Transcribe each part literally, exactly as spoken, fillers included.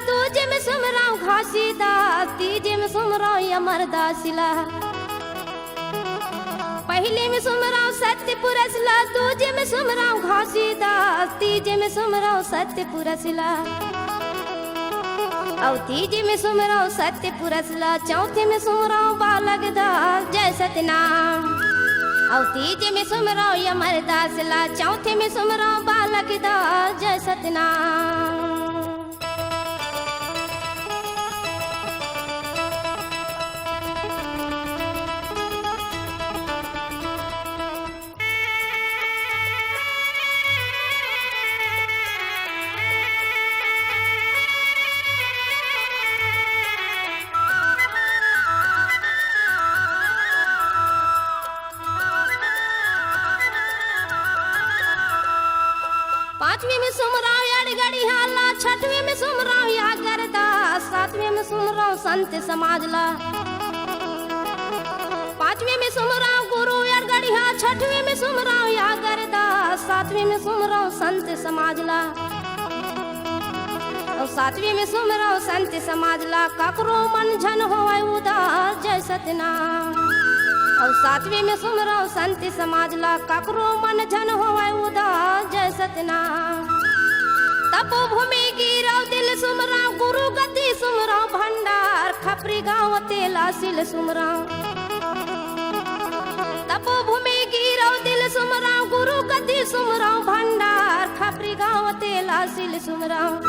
दूजे में सुमरंव घासीदास, तीजे में सुमरंव अमरदास ला। पहिली में सुमरंव सत्य पुरस ला, दूजे में सुमरंव घासीदास, तीजे में सुमरंव सत्य पुरस ला। अउ तीजे में सुमरंव सत्य पुरस ला, चौथे में सुमरंव बालक दास जय सतनाम। अउ तीजे में सुमरंव अमरदास ला, चौथे में सुमरंव बालक दास जय सतनाम। पांचवी में सुमरंव अड़गड़िहा ला, छठवीं में सुमरंव अगरदास, सातवीं में सुमरंव संत समाज ला। पांचवी में सुमरंव गुरु अड़गड़िहा, छठवीं में सुमरंव अगरदास, सातवीं में सुमरंव संत समाज ला। अउ सातवीं में सुमरंव संत समाज ला, ककरो मन झन होवय उदास जय सतनाम। अउ सातवीं में सुमरंव संत समाज ला, ककरो मन झन होवय उदास जय सतनाम। तपोभूमि गिरौदिल सुमरंव, गुरु गद्दी सुमरंव भंडार, खपरी गांव तेलासिल सुमरंव। तपोभूमि गिरौदिल सुमरंव, गुरु गद्दी सुमरंव भंडार, खपरी गांव तेलासिल सुमरंव।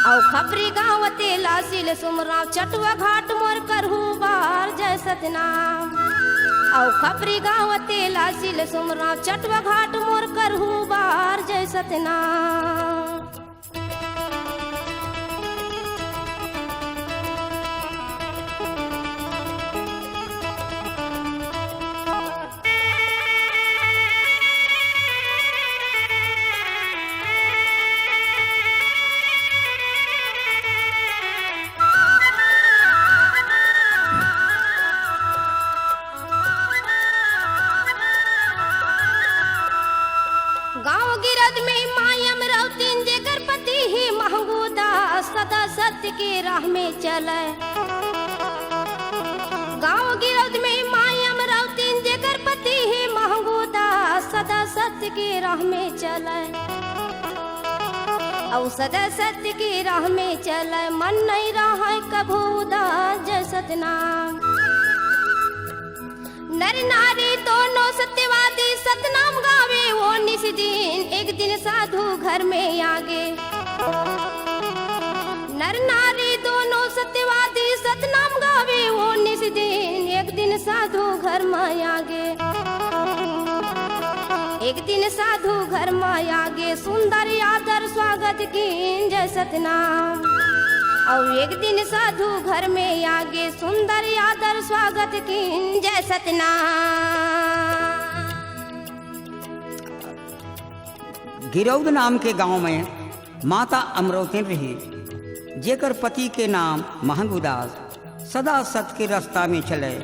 अउ खपरी गांव तेलासिल सुमरंव, चटवा घाट मोर करहू बार जय सतनाम। अउ खपरी गांव तेलासिल सुमरंव, चटवा घाट मोर करहू बार जय सतनाम। गांव गिरौद में माय अमरौतिन, जेकर पति हे महंगू दास, सदा सत्य के राह में चलय। गांव गिरौद में माय अमरौतिन, जेकर पति हे महंगू दास, सदा सत्य के राह में चलय। अउ सदा सत्य के राह में चलय, मन नइ रहय कभू उदास जय सतनाम। नर नारी दोनों सत्यवादी, सतनाम गावे ओ निस दिन, एक दिन साधु घर में आगे। नर नारी दोनों सत्यवादी, सतनाम गावे ओ निस दिन, एक दिन साधु घर में आगे। एक दिन साधु घर में आगे, सुंदर आदर स्वागत कीन जय सतनाम। अउ एक दिन साधु घर में आगे, सुंदर आदर स्वागत कीन जय सतनाम। गिरौद नाम के गांव में माता अमरौतिन रही, जेकर पति के नाम महंगू दास। सदा सत के रास्ता में चलय,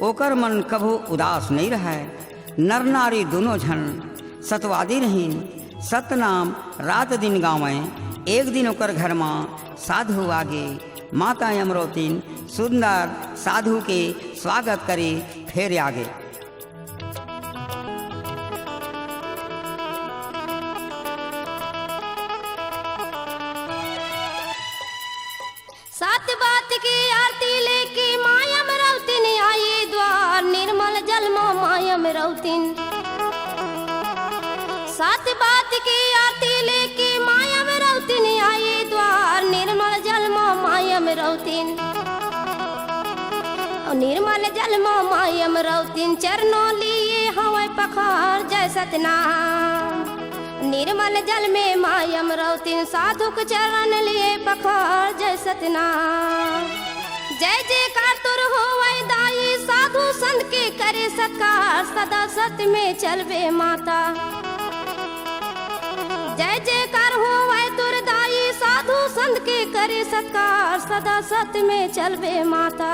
ओकर मन कभू उदास नइ रहय। नर नारी दूनों झन सतवादी रहिन, सतनाम रात दिन गावय। एक दिन ओकर घर म साधु आगे, माता अमरौतिन सुंदर साधु के स्वागत करे फेर आगे। सात बात के आरती लेके माय अमरौतिन आई द्वार, निर्मल जल म माय अमरौतिन। सात बात के आरती लेके माय अमरौतिन आई द्वार, निर्मल जल म माय अमरौतिन। निर्मल जल म माय अमरौतिन, चरणों लिए हवय पखार जय सतनाम। निर्मल जल में माय अमरौतिन, साधुक चरण लिए पखार जय सतनाम। जय जयकार तोर होवय दाई, साधु संत के करे सत्कार, सदा सत्य में चलबे माता। जय जयकार होवय तोर दाई, साधु संत के करे सत्कार, सदा सत्य में चलबे माता।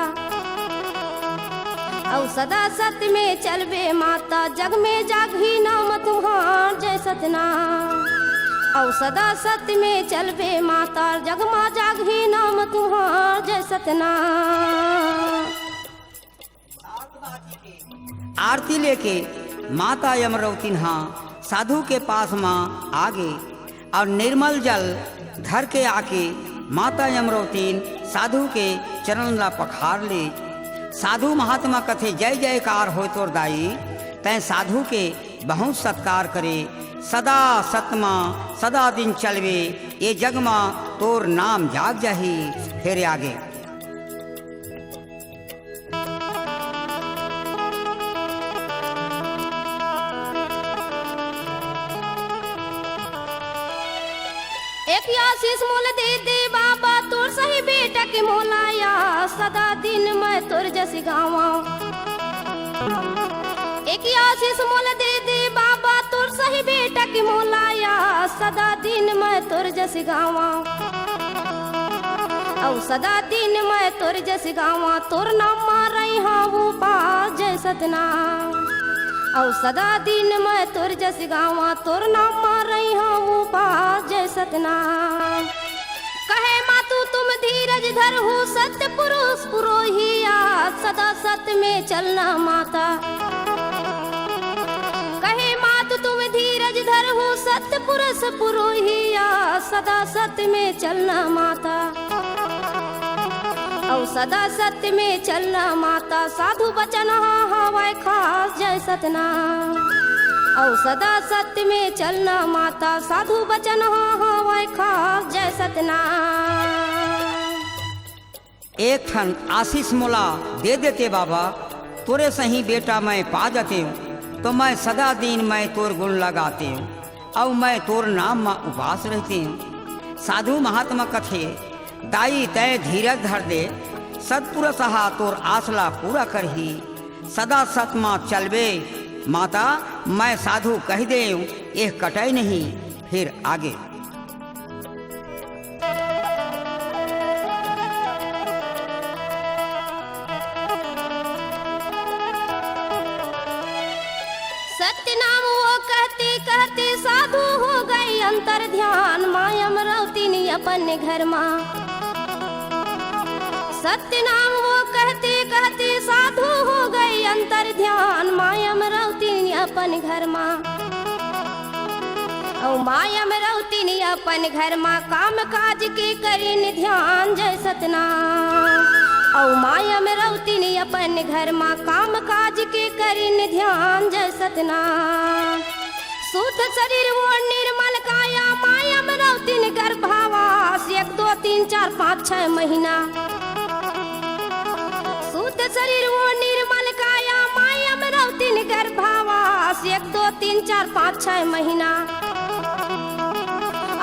अउ सदा सत्य में चलबे माता, जग में जागही नाम तुम्हार जय सतनाम। अउ सदा सत्य में चलबे माता, जग मा जागही नाम तुम्हार जय सतनाम। आरती लेके माता अमरौतिन हा साधु के पास मा आगे अउ निर्मल जल धर के आके माता अमरौतिन साधु के चरण ला पखार ले। साधु महात्मा कथे, "जय जयकार होय तोर दाई, तैं साधु के बहुत सत्कार करे, सदा सत मा सदा दिन चलबे, ए जग मा तोर नाम जाग जाही।" फेर आगे। एक आशीष मोला दे दे बाबा, तोर सही बेटा के मोला या, सदा दिन मैं तोर जस गावा। एक आशीष मोला दे दे बाबा, तोर सही बेटा के मोला या, सदा दिन मैं तोर जस गावा। अउ सदा दिन मैं तोर जस गावा, तोर नाम मा रहिहा उपास जय सतनाम। अउ सदा दिन मैं तोर जस गावा, तोर नाम मा रहिहा उपास जय सतनाम। कहे मातु तुम धीरज धरहु सत्य पुरुष पुरोहिया, सदा सत्य में चलना माता। कहे मातु तुम धीरज धरहु सत्य पुरुष पुरोहिया, सदा सत्य में चलना माता। अउ सदा सत्य में चलना माता, साधु बचन हा हवय खास जय सतनाम। अउ सदा सत्य में चलना माता, साधु बचन हा हवय खास जय सतनाम। एक ठन आशीष मोला दे देते बाबा, तोरे सही बेटा मैं पा जातेंव, तो मैं सदा दिन मैं तोर गुण ला गातेंव, अउ मैं तोर नाम मा उपास रहतेंव। साधु महात्मा कथे, दाई तैं धीरज धर दे, सतपुरुष हा तोर आस ला पूरा करही। सदा सत मा चलबे माता, मैं साधु कहि देंव, एह कटय नहीं। फेर आगे। सत्य नाम वो कहते कहते साधु हो गए अंतर ध्यान, माय अमरौतिन अपन घर मा। सत्य नाम वो कहते कहते साधु हो गए अंतर ध्यान, माय अमरौतिन अपन घर मा। अउ माय अमरौतिन अपन घर मा काम काज के करिन ध्यान जय सतनाम। अउ माय अमरौतिन अपन घर मा काम काज के करिन ध्यान जय सतनाम। शुद्ध शरीर वो निर्मल काया, माय अमरौतिन गर्भावास, एक दो तीन चार पाँच छह महीना। शुद्ध शरीर वो निर्मल काया, माय अमरौतिन गर्भावास, एक दो तीन चार पाँच छह महीना।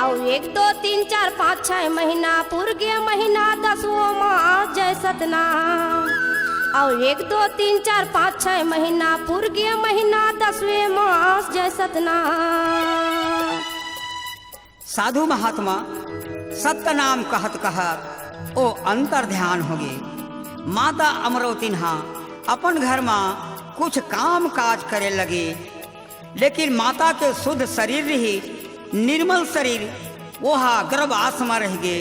अउ एक दो तीन चार पाँच छह महीना, पुर गे महीना दसवो मास जय सतनाम। अउ एक दो तीन चार पाँच छह महीना, पुर गे महीना दसवें मास जय सतनाम। साधु महात्मा सत्य नाम कहत कहत ओ अंतर ध्यान होगे। माता अमरौतिन हा अपन घर मा कुछ काम काज करे लगे, लेकिन माता के शुद्ध शरीर रही, निर्मल शरीर, ओहा गर्भास मा रहिगे।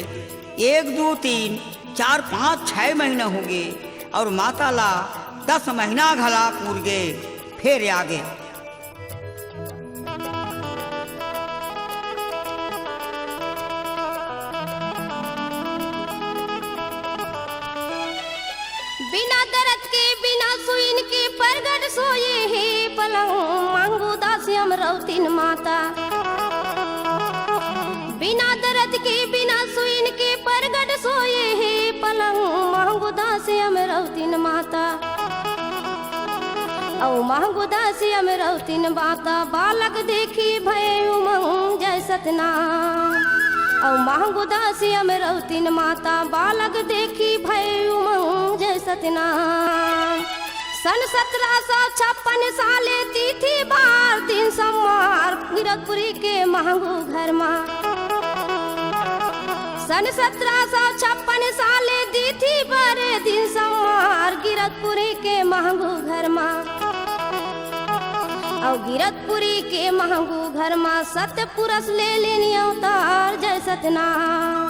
एक, दू, तीन, चार, पाँच, छह महीना होगे अउ माता ला दस महीना घला पूर गे। फेर आगे। बिना दरद के, बिना सुइन के, परगट सोए हे पलंग, मांगू दास अमरौतिन माता। बिना दरद के, बिना सुइन के, परगट सोए हे पलंग, मांगू दास अमरौतिन माता। अउ महंगो दासी अमरौतिन माता, बालक देखी भय उमंग जय सतनाम। अउ महंगो दासी अमरौतिन माता, बालक देखी भय उमंग जय सतनाम। सन सतरा सौ छप्पन साले तिथि बार दिन सोमवार, गिरकपुरी के महंगो घर मा। सन सतरा सौ छप्पन साले तिथि बारे दिन सोमवार, गिरकपुरी के महंगो घर मा। अउ गिरतपुरी के महंगू घर म सत्य पुरुष ले लेनी अवतार जय सतनाम।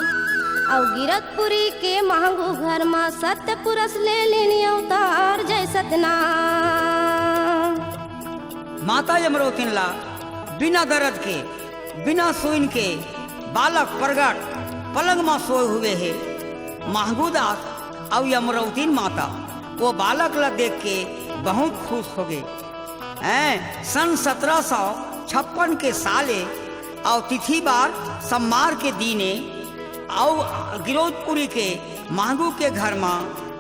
अउ गिरतपुरी के महंगू घर म सत्य पुरुष ले लेनी अवतार जय सतनाम। माता यमरौतिन ला बिना दरद के, बिना सुइन के बालक प्रगट पलंग म सोए हुए हे। महंगू दास अउ यमरौतिन माता वो बालक ला देख के बहुत खुश होगे। हैं, सन सतरा सौ छप्पन के साले अउ तिथि बार सम्मार के दीने अउ गिरौदपुरी के महंगू के घर म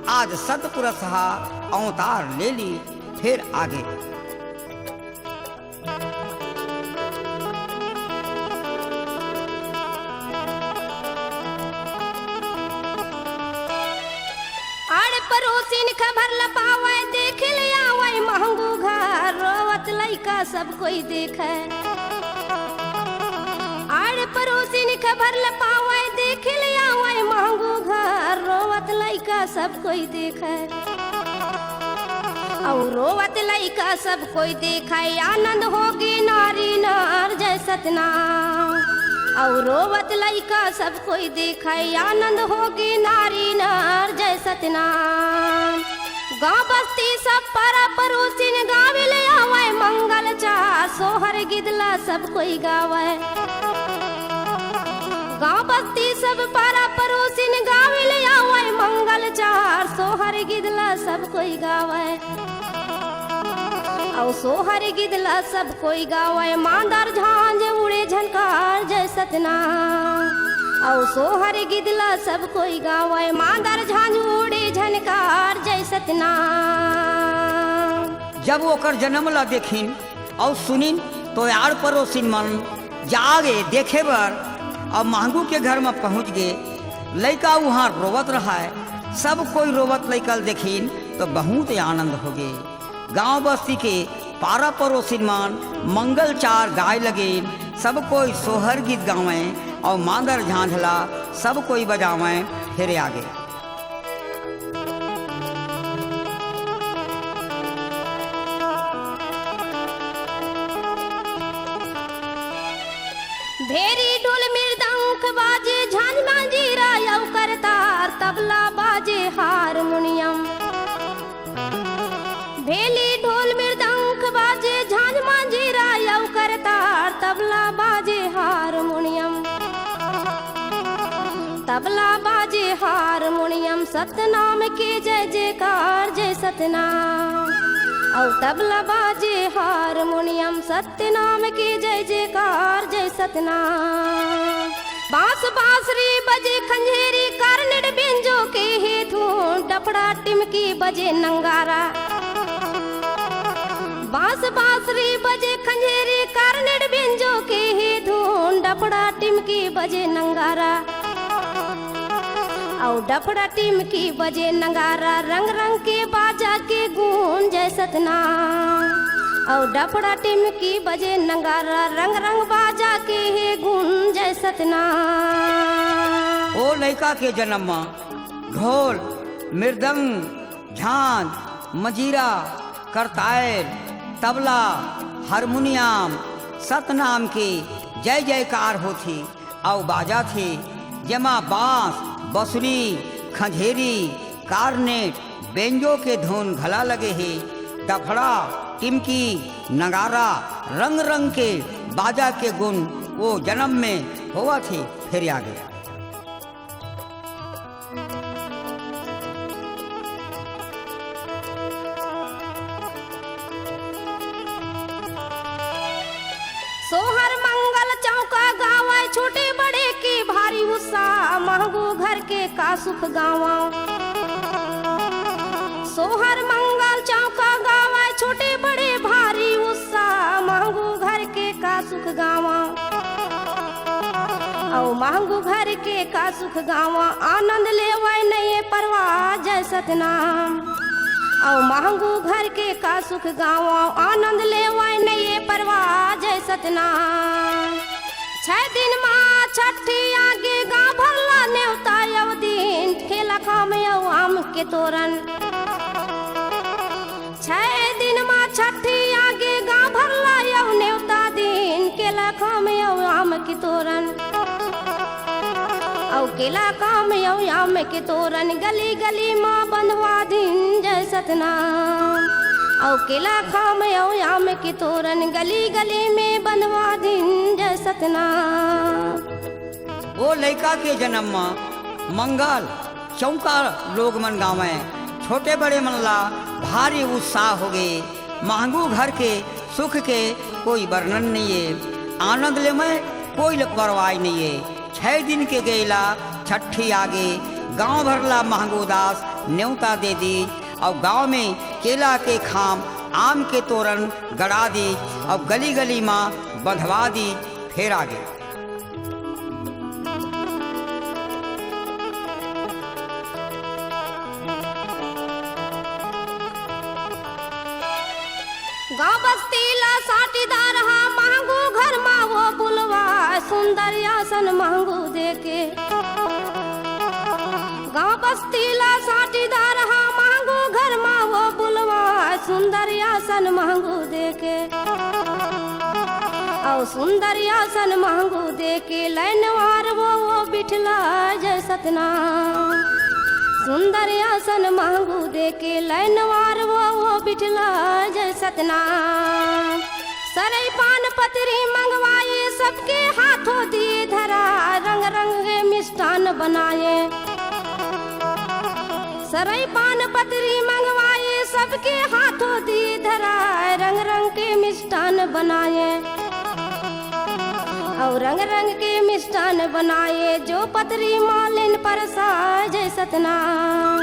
आज सतपुरुष हा अवतार ले ली। फेर आगे। आड़ पड़ोसिन खबर ल पावय, देखे ले आवय महंगू घर, रोवत लइका सब कोई देखय। आड़ पड़ोसिन खबर ल पावय, देखे ले आवय महंगू घर, रोवत लइका सब कोई देखय। अउ रोवत लइका सब कोई देखय, आनंद होगे नारी नर जय सतनाम। अउ रोवत लइका सब कोई देखय, आनंद होगे नारी नर जय सतनाम। गांव बस्ती सब पारा पड़ोसिन गावे ले आवय, मंगल चार सोहर गिदला सब कोई गावय। गांव बस्ती सब पारा पड़ोसिन गावे ले आवय, मंगल चार सोहर गिदला सब कोई गावय। अउ सोहर गिदला सब कोई गावय, मांदर झांझ उड़े झनकार जय सतनाम। अउ सोहर गिदला सब कोई गावय, मांदर झांझ उड़े झनकार जय सतनाम। जब ओकर जन्म ला देखिन अउ सुनिन, तो आड़ पड़ोसिन मन जागे देखे बर अउ महंगू के घर म पहुंच गे। लइका उहां रोवत रहय, सब कोई रोवत लइका ल देखिन तो बहुत आनंद होगे। गांव बस्ती के पारा पड़ोसिन मन मंगल चार गाय लगिन, सब कोई सोहर गीत गावय अउ मांदर झांझला सब कोई बजावय। फेरे आगे। भेरी ढोल मृदंग बाजे, झांझ मंजीरा अउ करतार, तबला बाजे हारमोनियम। भेली ढोल मृदंग बाजे, झांझ मंजीरा अउ करतार, तबला बाजे हारमोनियम। तबला बाजे हारमोनियम, सतनाम के जय जयकार जय सतनाम। अउ तबला बाजे हारमोनियम, सतनाम के जय जयकार जय सतनाम। बांस बांसुरी बजे खंजेरी, कार्नेट बेंजो के हे धुन, डफड़ा टिमकी बजे नंगारा। बांस बांसुरी बजे खंजेरी, कार्नेट बेंजो के हे धुन, डफड़ा टिमकी बजे नंगारा। अउ डफड़ा टिमकी बजे नंगारा, रंग रंग के बाजा के गूंज जय सतनाम। अउ डफड़ा टिमकी बजे नंगारा, रंग रंग बाजा के हे गूंज जय सतनाम। ओ लइका के जन्म म ढोल, मृदंग, झांझ, मजीरा, करताल, तबला, हारमोनियम, सतनाम के जय जयकार होथे। अउ बाजत हे, जेमा बांस, बंसुरी, खंजेरी, कार्नेट, बेंजो के धुन घला लगे हे। डफड़ा, टिमकी, नगारा, रंग रंग के बाजा के गुन ओ जनम में होवत हे। फेर आगे। सोहर मंगल चौका गावय, छोटे बड़े के भारी उत्साह, महंगू घर के का सुख गावं। सोहर मंगल चौका गावय, छोटे बड़े भारी उत्साह, महंगू घर के का सुख गावं। अउ महंगू घर के का सुख गावं, आनंद लेवय नये परवार जय सतनाम। अउ महंगू घर के का सुख गावं, आनंद लेवय नये परवार जय सतनाम। छै दिन मा छठी आगे गांव भर ला नेवता, अउ दिन खेला खाम अउ आम के तोरन। छै दिन मा छठी आगे गांव भर केला खाम अउ आम के तोरन गली गली मा बंधवा दिन जय सतनाम। अउ केला खाम अउ आम के तोरन गली गली में बंधवा दिन जय सतनाम। ओ लइका के जनम म मंगल चौका लोग मन गावय। छोटे बड़े मन ला भारी उत्साह होगे। महंगू घर के सुख के कोई वर्णन नइये। आनंद लेवय, कोई ल-, परवाह नइये। छह दिन के गइला छट्ठी आगे। गांव भर ला महंगू दास नेवता दे दी अउ गांव में केला के खाम, आम के तोरन गड़ा दी अउ गली गली मा बंधवा दी। फेर आगे। गांव बस्ती ला साटीदार हा महंगू घर मा वो बुलवा सुंदर आसन महंगू देके। गांव बस्ती ला साटीदार हा महंगू घर मा वो बुलवा सुंदर आसन महंगू देके। अउ सुंदर आसन महंगू देके लैनवार वो, वो बिठला जय सतनाम। सुंदर आसन महंगू देके लैनवार वो, वो बिठला जय सतनाम। सरई पान पतरी मंगवाए सबके हाथों दी धरा रंग रंग के मिष्ठान बनाए। सरई पान पतरी मंगवाए सबके हाथों दी धरा रंग रंग के मिष्ठान बनाए। अउ रंग रंग के मिष्ठान बनाए जो पतरी मालिन परसाए जय सतनाम।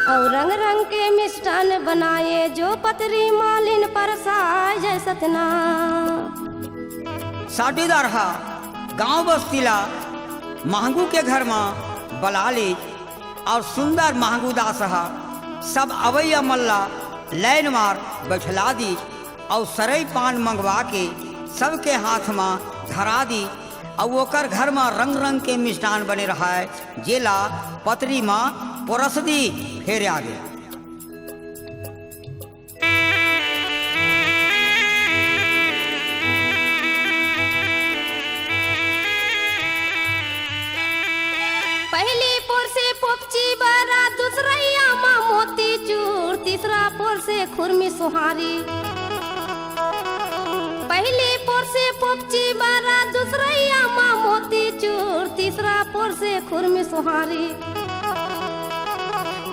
अउ रंग रंग के मिष्ठान बनाए जो पतरी मालिन परसाए जय सतनाम। साटीदार हा गांव बस्ती ला महंगू के घर मा बला ली अउ सुंदर महंगू दास हा सब अवैया मन ला लैनवार बइठला दी अउ सरई पान मंगवा के सबके हाथ मा धरा दी अउ ओकर घर मा रंग रंग के मिष्ठान बने रहय, जेला पतरी मा पोरस दी। फेर आगे। पहली पोर से पोपची बरा, दूसरैया मा मोती चूर, तीसरा पोर से खुरमी सोहारी। पहली पोर से पोपची बरा, दूसरैया मा मोती चूर, तीसरा पोर से खुरमी सोहारी।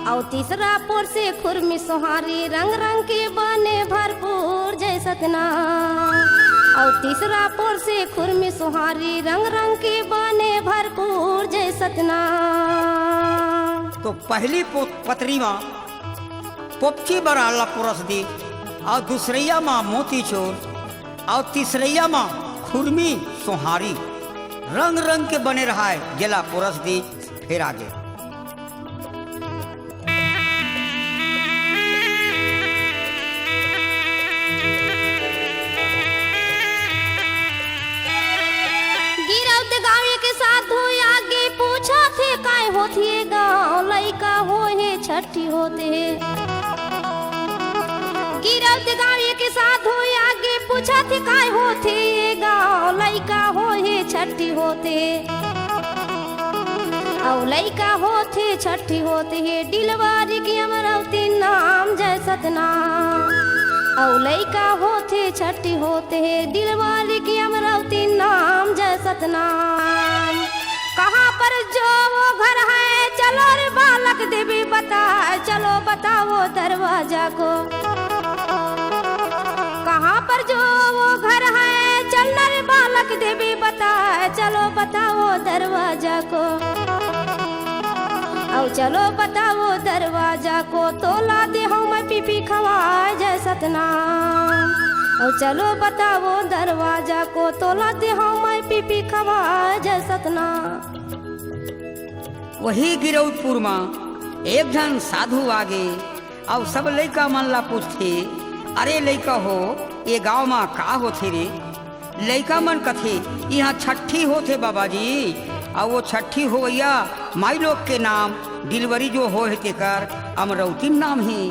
अउ तीसरा पोर से खुरमी सोहारी रंग रंग के बने भरपूर जय सतनाम। अउ तीसरा पोर से खुरमी सोहारी रंग रंग के बने भरपूर जय सतनाम। तो पहली पो-, पतरी मा पोपची बरा ला पोरस दी, अउ दूसरैया मा मोतीचूर, अउ तीसरैया मा खुरमी सोहारी रंग रंग के बने रहय, जेला पोरस दी। फेर आगे। गिरौद गाँव के साधु आगे पूछथे, काय होथे गाँव लइका होहे छठी होथे। गिरौद गाँव के साधु आगे पूछथे, काय होथे गाँव लइका होहे छठी होथे। अउ लइका होथे छठी होथे, डिलवारी के अमरौती नाम जय सतनाम। अउ लइका होथे छठी होथे, डिलवारी के अमरौती नाम जय सतनाम। कहाँ पर जो वो घर है, चलो रे बालक देवी बताए, चलो बताओ दरवाजा को। कहाँ पर जो वो घर है, चल ना रे बालक देवी बताए, चलो बताओ दरवाजा को। अउ चलो बताओ दरवाजा को, तोला देहूँ मैं पीपी खवाए जय सतनाम। अउ चलो बताओ दरवाजा को, तोला देहूँ मैं पीपी खवाए जय सतनाम। वही गिरौदपुर म एक झन साधु आगे, अउ सब लइका मन ला पूछथे, "अरे लइका हो, ये गांव म का होथे रे?" लइका मन कथे, "इहाँ छट्ठी होथे बाबा जी, अउ वो छट्ठी होवइया माई लोग के नाम डिलवरी जो होहे तेकर अमरौती नाम हे।"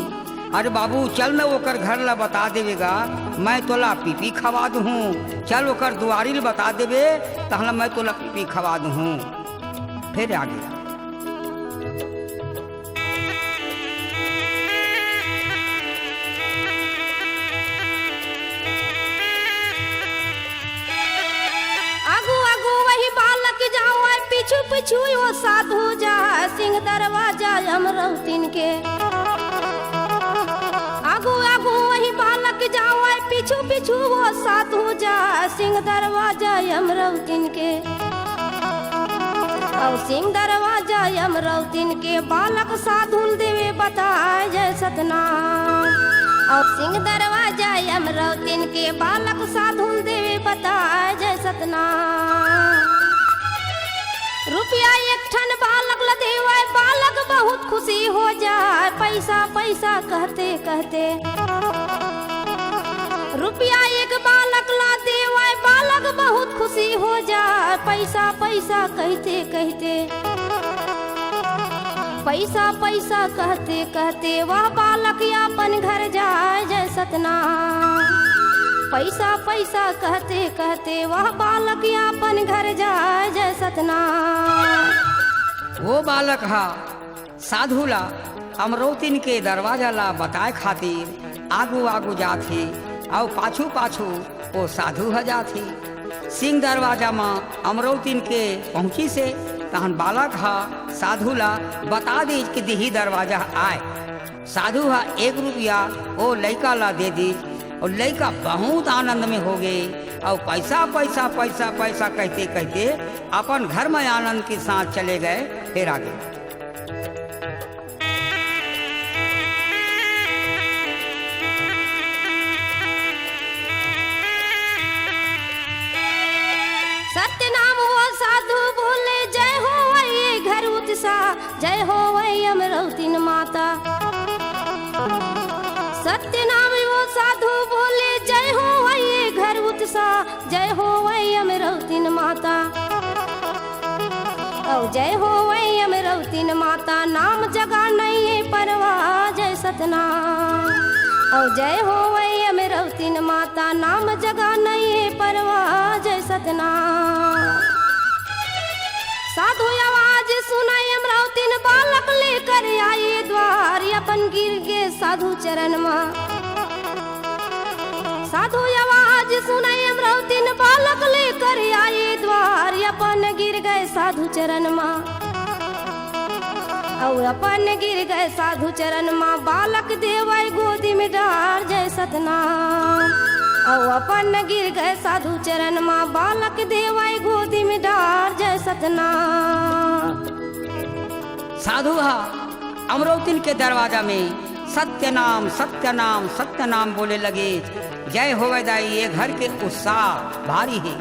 "अरे बाबू, चल न ओकर घर ला बता देवे गा, मैं तोला पीपी खवा दूहूँ। चल ओकर दुआरी ला बता देवे, तहन ला मैं तोला पीपी खवा दूहूँ।" फेर आगे। आगू आगू वही बालक जावय, पीछू पीछू वो साधु जाय, सिंह दरवाजा अमरौतिन के। आगू आगू वही बालक जावय, पीछू पीछू वो साधु जाय, सिंह दरवाजा अमरौतिन के। अउ सिंह दरवाजा अमरौतिन के, बालक साधुल देवे बताय जय सतनाम। अउ सिंह दरवाजा अमरौतिन के, बालक साधुल देवे बताय जय सतनाम। रुपया एक ठन बालक ल देवय, बालक बहुत खुशी हो जाय, पैसा पैसा कहते कहते। रुपया एक बालक ला देवय, बालक बहुत खुशी हो जाय, पैसा पैसा कहते कहते। पैसा पैसा कहते कहते वह बालक अपन घर जाय जय सतनाम। पैसा पैसा कहते कहते वह बालक अपन घर जाय जय सतनाम। वो बालक हा साधु ला अमरौतिन के दरवाजा ला बताय खातिर आगू आगू जात हे, अउ पाछू पाछू वो साधु ह जात हे। सिंह दरवाजा म अमरौतिन के पहुंचिस हे, तहन बालक ह साधु ला बता दीस कि दिही दरवाजा आय। साधु ह एक रुपया वो लइका ला दे दीस, अउ लइका बहुत आनंद में हो गे, अउ पैसा पैसा पैसा पैसा कहते कहते अपन घर में आनंद के साथ चले गए। फेर आगे। सत्य नाम वो साधु बोले, जय होवै घर उत्साह, जय होवै अमरौतिन माता। सत्य नाम वो साधु बोले, जय होवै घर उत्साह, जय होवै अमरौतिन माता। अउ जय होवै अमरौतिन माता, नाम जगा नइये परवाह जय सतनाम। अउ जय होवै अमरौतिन माता, नाम जगा नइये परवाह जय सतनाम। साधु आवाज सुनय अमरौतिन, बालक लेकर आए द्वार, अपन गिर गे साधु चरण मा। साधु आवाज सुनय अमरौतिन, बालक लेकर आए द्वार, अपन गिर गए साधु चरण मा। अउ अपन गिर गए साधु चरण मा, बालक देवै गोदी में डार जय सतनाम। अउ अपन गिर गए साधु चरण मा, बालक देवै गोदी में डार जय सतनाम। साधु हा अमरौतिन के दरवाजा में सत्य नाम, सत्य नाम, सत्य नाम बोले लगे। जय होवै दाई, ये घर के उत्साह भारी हे।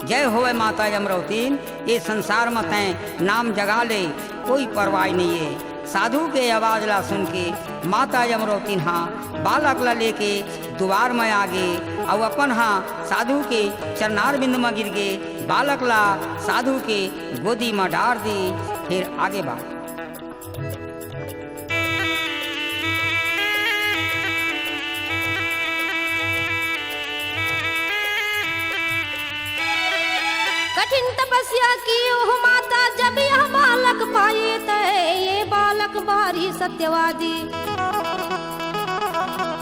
जय होवै माता अमरौतिन, ये संसार म तैं नाम जगा ले, कोई परवाह नइये। साधु के आवाज ला सुन के माता अमरौतिन हा बालक ला लेके दुवार म आ गे, अउ अपन हा साधु के चरणार बिंद म गिर गे, बालक ला साधु के गोदी म डार दी। फेर आगे बा। कठिन तपस्या कियो हो माता, जब यह बालक पाए तै, ये बालक भारी सत्यवादी।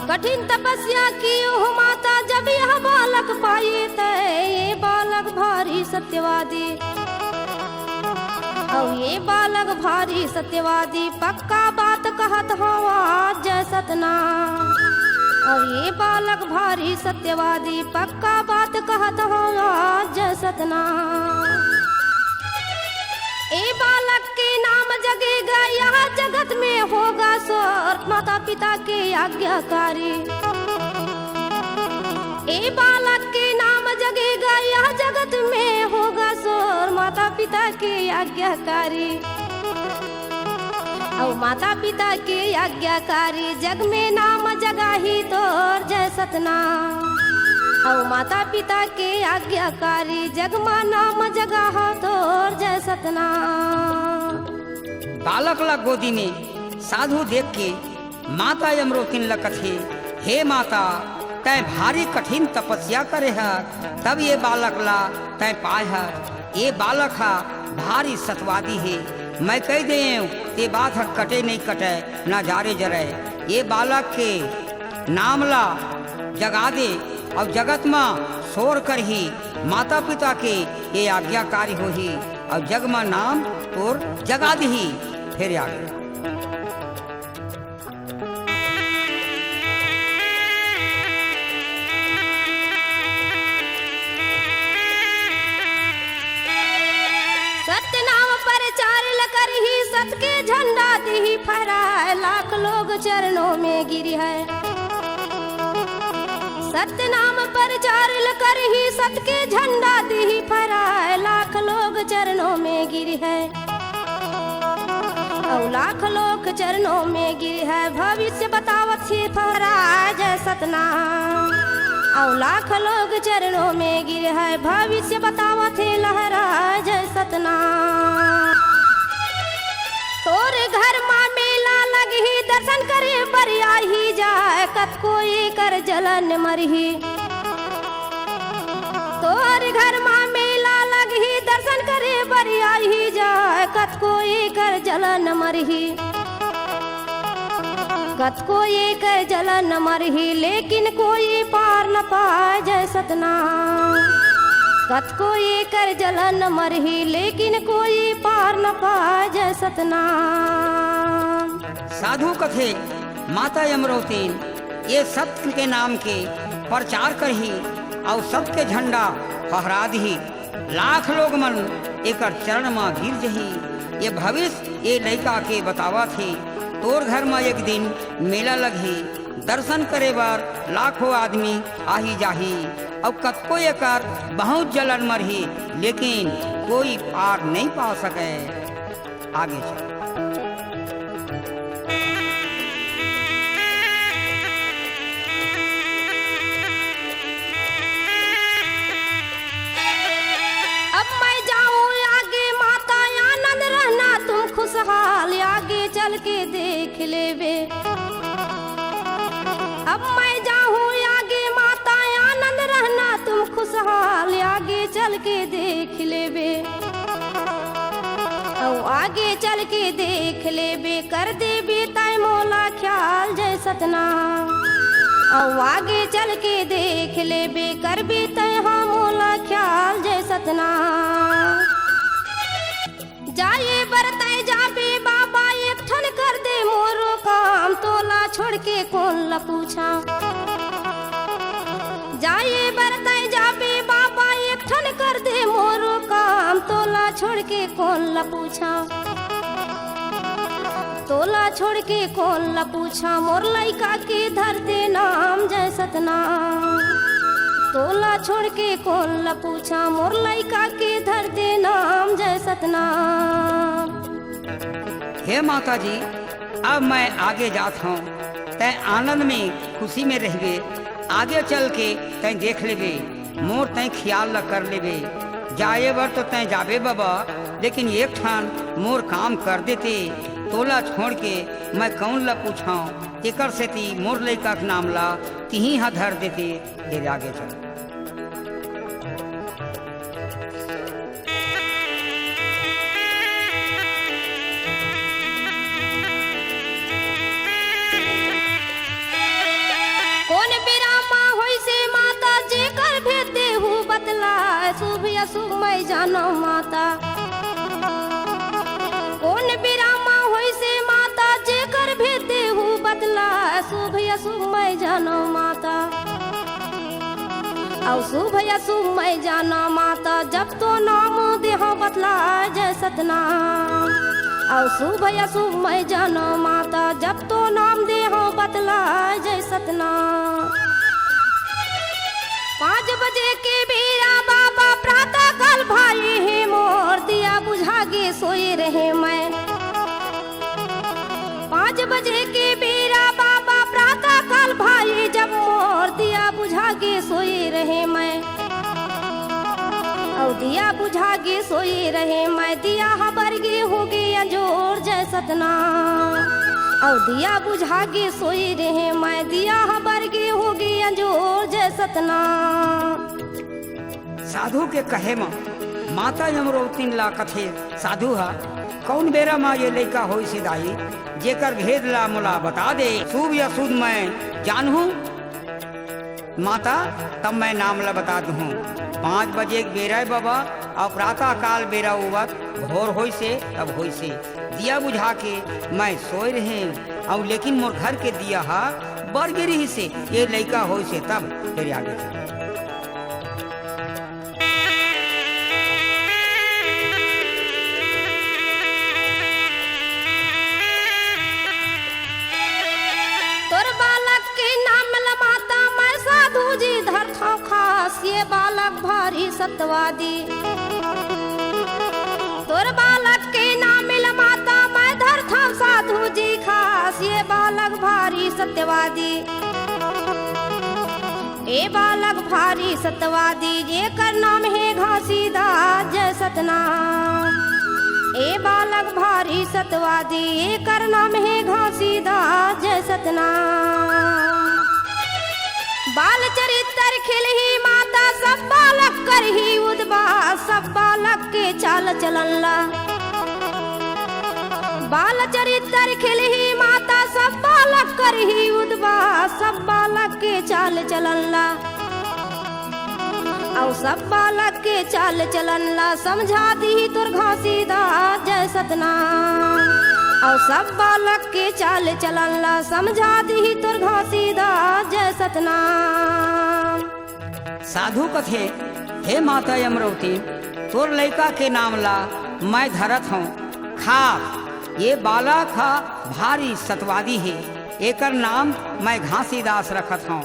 कठिन तपस्या कियो हो माता, जब यह बालक पाए तै, ये बालक भारी सत्यवादी। अउ ये बालक भारी सत्यवादी, पक्का बात कहत हवं आज जय सतनाम। अउ ये बालक भारी सत्यवादी, पक्का बात कहत हवं आज जय सतनाम। ए बालक के नाम जगेगा, यह जगत में होगा शोर, माता पिता के आज्ञाकारी। ए बालक के नाम जगेगा, यह जगत में होगा शोर, माता पिता के आज्ञाकारी। अउ माता पिता के आज्ञाकारी, जग में नाम जगाही तोर जय सतनाम। अउ माता पिता के आज्ञाकारी, जग मा नाम जगाहा तोर जय सतनाम। बालक ला गोदी में साधु देख के माता अमरौतिन ल कथे, हे माता, तैं भारी कठिन तपस्या करे हस, तब ये बालक ला तैं पाय हस। ये बालक हा भारी सतवादी हे। मैं कहि देंव, ते बात ह कटे नइ कटय, न जारे जरय। ये बालक के नाम ला जगा दे, अउ जगत म शोर करही, माता पिता के ये आज्ञाकारी होही, अउ जग म नाम तोर जगा दिही। फेर आगे। सत्य नाम प्रचार ल करही, सत के झंडा दिही फहराय, लाख लोग चरणों में गिरी है। सत्य नाम प्रचार ल करही, सत के झंडा दिही फहराय, लाख लोग चरणों में गिरी है। अउ लाख लोग चरणों में गिरी है, भविष्य बतावत ही फहराय जय सतनाम। अउ लाख लोग चरणों में गिरी है, भविष्य बतावत ही लहराय जय सतनाम। तोर घर मा मेला लगही, दर्शन करे बर आही जाय, कतको एकर जलन मरही। तोर घर मा मेला लगही, दर्शन करे बर आही जाय, कतको एकर जलन मरही। कतको एकर जलन मरही, लेकिन कोई पार न पाय जय सतनाम। कतको एकर जलन मरही, लेकिन कोई पार न पाय जय सतनाम। साधु कथे, माता अमरौतिन ये सत्य के नाम के प्रचार करही, अउ सत्य के झंडा फहरा दिही। लाख लोग मन एकर चरण म गिर जही। ये भविष्य ये लइका के बतावत हे। तोर घर म एक दिन मेला लगही, दर्शन करे बर लाखों आदमी आही जाही। अउ कतको एकर बहुत जलन मरही, लेकिन कोई पार नहीं पा सके। आगे चल। अब मैं जाऊं आगे माता, आनंद रहना तुम खुशहाल, आगे चल के देख लेबे। अब मैं जाऊं आगे माता, आनंद रहना तुम खुशहाल, आगे चल के देख लेबे। अउ आगे चल के देख लेबे, कर देबे तै मोला ख्याल जय सतनाम। अउ आगे चल के देख लेबे, करबे तै हा मोला ख्याल जय सतनाम। जाए बर तै जाबे बाबा, एक ठन कर दे मोरो काम, तोला छोड़ के कोन ला पूछा। जाए बर तै जाबे बाबा, एक ठन कर दे मोरो काम, तोला छोड़ के कोन ला पूछा। तोला छोड़ के कोन ला पूछा, मोर लइका के धर दे नाम जय सतनाम। तोला छोड़ के कोन ला पूछा, मोर लइका के धर दे नाम जय सतनाम। हे माता जी, अब मैं आगे जात हौं, तै आनंद में, खुशी में रहिबे, आगे चल के तै देख लेबे, मोर तै ख्याल ल कर लेबे। जाए बर तो तै जाबे बाबा, लेकिन एक ठन मोर काम कर देते, तोला छोड़ के मैं कौन ल पूछौं, तेकर सेती मोर लइका के नाम ला तिही ह धर देते। फिर आगे चल। कोन बेरा मा होइसे माता, जेकर भेद देहू बतला, शुभ अशुभ मैं जानो माता। कोन बेरा मा होइसे माता, जेकर भेद देहू बतला, शुभ अशुभ मैं जानो माता। अउ शुभ अशुभ मैं जानो माता, जब तो नाम देहूं बतला जय सतनाम। अउ शुभ अशुभ मैं जानो माता, जब तो नाम देहूं बतला जय सतनाम। पाँच बजे के बेरा बाबा प्रातः काल भाई हे मोर, दिया बुझा के सोए रहे मैं। पाँच बजे के बेरा बाबा प्रातः काल भाई, जब मोर दिया बुझा के सोए रहे मैं। अउ दिया बुझा के सोए रहे मैं, दिया ह बर गे होगे अंजोर जय सतनाम। अउ दिया बुझा के सोए रहे मैं, दिया ह बर गे होगे अंजोर जय सतनाम। साधु के कहे म माता यमरौतिन ला कथे साधु ह, "कौन बेरा म ये लइका होइस हे दाई, जेकर भेद ला मोला बता दे, शुभ या शुभ मैं जानहूँ माता, तब मैं नाम ला बता दूँ।" पाँच बजे के बेरा ए बाबा, अउ प्रातः काल बेरा उवत भोर होइस हे, तब होइस हे। दिया बुझा के मैं सोए रहें, अउ लेकिन मोर घर के दिया ह बर गे रिहिस हे, ये लइका होइस हे तब। फेर आगे चल। तोर बालक के नाम ल माता मैं साधु जी धरथौं खास, ये बालक भारी सत्यवादी। तोर बालक के नाम ल माता मैं धरथौं साधु जी खास, ये बालक भारी सत्यवादी। ए बालक भारी सत्यवादी, एकर नाम हे घासीदास जय सतनाम। ए बालक भारी सत्यवादी, एकर नाम हे घासीदास जय सतनाम। बाल चरित्र खिलही माता, सब बालक करही उद्वास, सब बालक के चाल चलन ला। बाल चरित्र खिलही माता, सब बालक करही उद्वास, सब बालक के चाल चलन ला। अउ सब बालक के चाल चलन ला समझा दिही तोर घासीदास जय सतनाम। अउ सब बालक के चाल चलन ला समझा दिही तोर घासीदास जय सतनाम। साधु कथे, "हे माता यमरौती, तोर लइका के नाम ला मैं धरत हौं खास। ये बालक ह भारी सतवादी हे, एकर नाम मैं घासीदास रखत हौं।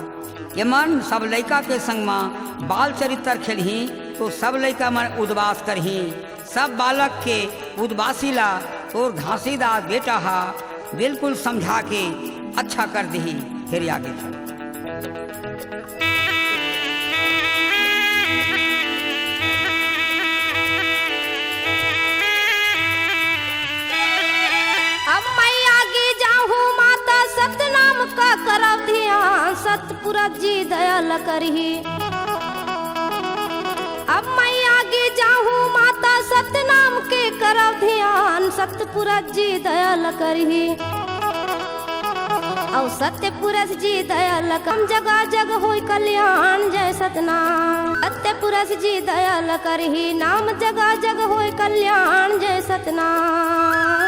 एमन सब लइका के संग म बाल चरित्र खेलही, तो सब लइका मन उद्वास करही। सब बालक के उद्वासी ला तोर घासीदास बेटा ह बिल्कुल समझा के अच्छा कर दिही।" फेर आगे चल। अब मैं आगे जाहूँ माता, सतनाम का करव धियान, सतपुरस जी दया ल करही। अब मैं आगे जाहूँ माता, सतनाम के करव धियान, सतपुरस जी दया ल करही। अउ सत्यपुरस जी दया ल कर, जगा जग होय कल्याण जय सतनाम। सत्यपुरस जी दया ल करही, नाम जगा जग होय कल्याण जय सतनाम।